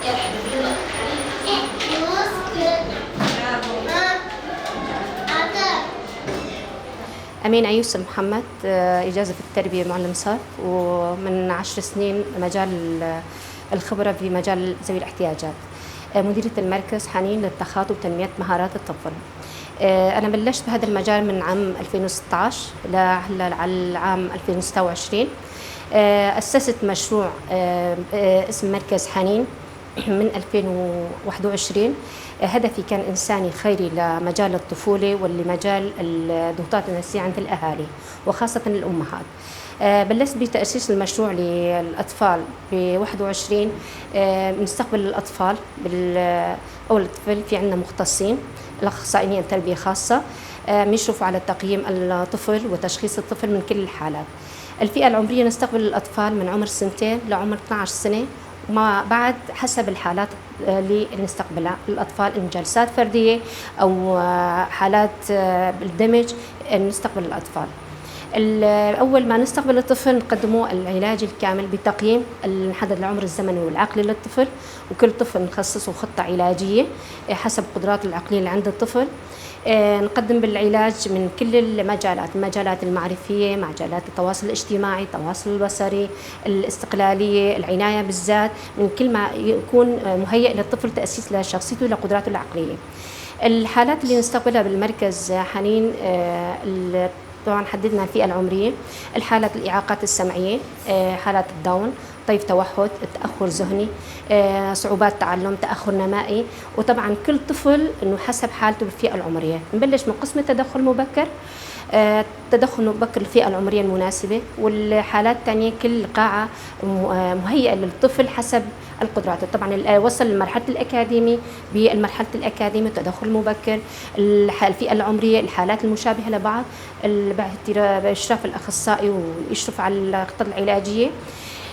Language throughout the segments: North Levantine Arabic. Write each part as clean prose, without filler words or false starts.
يلا حبيبي يلا. أمينة يوسف محمد، إجازة في التربية معلم صف، ومن 10 سنين مجال الخبرة في مجال ذوي الاحتياجات. مديرة المركز حنين للتخاطب وتنمية مهارات الطفل. أنا بلشت بهذا المجال من عام 2016 لهلا على العام 2026. أسست مشروع اسم مركز حنين من 2021. هدفي كان إنساني خيري لمجال الطفولة ولمجال الضغوطات النفسية عند الأهالي وخاصة الأمهات. بلشت بتأسيس المشروع للأطفال ب 21. بنستقبل الأطفال أول طفل، في عندنا مختصين الأخصائيين تربية خاصة، بيشرفوا على تقييم الطفل وتشخيص الطفل من كل الحالات. الفئة العمرية نستقبل الأطفال من عمر سنتين لعمر 12 سنة وما بعد، حسب الحالات اللي نستقبلها الأطفال، إن جلسات فردية أو حالات بالدمج نستقبل الأطفال. أول ما نستقبل الطفل نقدمه العلاج الكامل بتقييم، نحدد العمر الزمني والعقلي للطفل، وكل طفل نخصصه خطة علاجية حسب قدراته العقلية اللي عند الطفل. نقدم بالعلاج من كل المجالات، المجالات المعرفية، مجالات التواصل الاجتماعي، التواصل البصري، الاستقلالية، العناية بالذات، من كل ما يكون مهيئ للطفل تأسيس لشخصيته لقدراته العقلية. الحالات اللي نستقبلها بالمركز حنين، طبعا حددنا الفئة العمرية، الحالات الإعاقات السمعية، حالات الداون، طيف توحد، تأخر ذهني، صعوبات تعلم، تأخر نمائي، وطبعا كل طفل إنه حسب حالته بالفئة العمرية. نبلش من قسم التدخل المبكر، التدخل المبكر للفئة العمرية المناسبة، والحالات الثانية كل قاعة مهيئة للطفل حسب القدرات. طبعا وصل لمرحلة الأكاديمي، بالمرحلة الأكاديمية التدخل المبكر، الفئة العمرية، الحالات المشابهة لبعض، بإشراف الأخصائي ويشرف على الخطط العلاجية،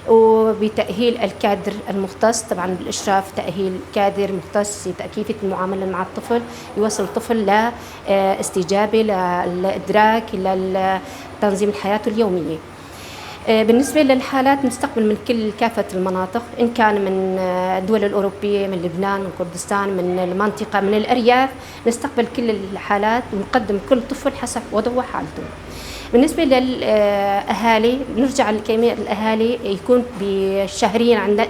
وبتأهيل الكادر المختص، طبعا بالإشراف تأهيل كادر مختص كيفية المعاملة مع الطفل، يوصل الطفل لاستجابة، للإدراك، لتنظيم الحياة اليومية. بالنسبة للحالات نستقبل من كل كافة المناطق، إن كان من الدول الأوروبية، من لبنان، من كردستان، من المنطقة، من الأرياف، نستقبل كل الحالات ونقدم كل طفل حسب وضعه وحالته. بالنسبة للأهالي بنرجع لكلمة الأهالي، يكون شهريا عندنا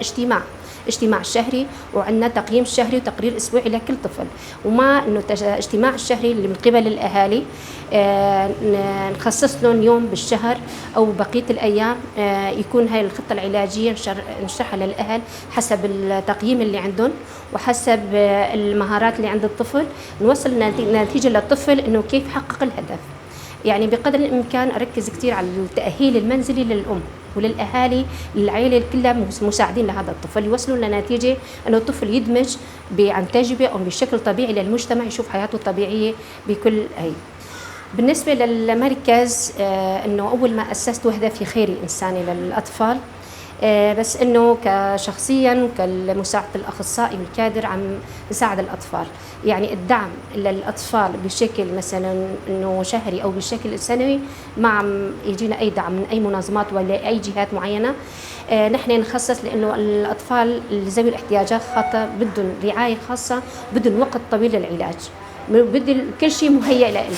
اجتماع شهري، وعندنا تقييم شهري وتقرير أسبوعي لكل طفل، وما إنه اجتماع الشهري اللي من قبل الأهالي، نخصص لهم يوم بالشهر أو بقية الأيام، يكون هاي الخطة العلاجية نشرحها للأهل حسب التقييم اللي عندهم وحسب المهارات اللي عند الطفل، نوصل نتيجة للطفل إنه كيف حقق الهدف. بقدر الإمكان أركز كثير على التأهيل المنزلي للأم وللأهالي، للعائلة كلها مساعدين لهذا الطفل، يوصلوا لنتيجة أنه الطفل يدمج عن تجربة أو بشكل طبيعي للمجتمع، يشوف حياته الطبيعية بكل هي. بالنسبة للمركز، أنه أول ما أسسته هدفي خيري إنساني للأطفال، بس أنه كشخصياً وكمساعدة الأخصائي والكادر عم نساعد الأطفال. الدعم للأطفال بشكل مثلاً أنه شهري أو بشكل سنوي ما عم يجينا أي دعم من أي منظمات ولا أي جهات معينة. نحن نخصص لأنه الأطفال ذوي الاحتياجات الخاصة بدهم رعاية خاصة، بدهم وقت طويل للعلاج، بدهم كل شيء مهيأ لهم،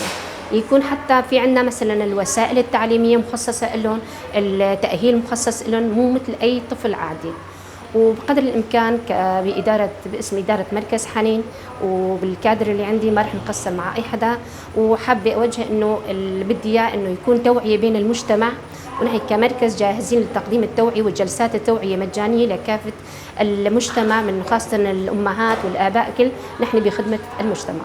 يكون حتى في عندنا مثلاً الوسائل التعليمية مخصصة لهم، التأهيل مخصص لهم، مو مثل أي طفل عادي. وبقدر الإمكان باسم إدارة مركز حنين وبالكادر اللي عندي ما رح نقصر مع أي حدا، وحابة أوجه إنه اللي بدي إياه إنه يكون توعية بين المجتمع، ونحن كمركز جاهزين لتقديم التوعية والجلسات التوعية مجانية لكافة المجتمع، من خاصة الأمهات والآباء، كل نحن بخدمة المجتمع.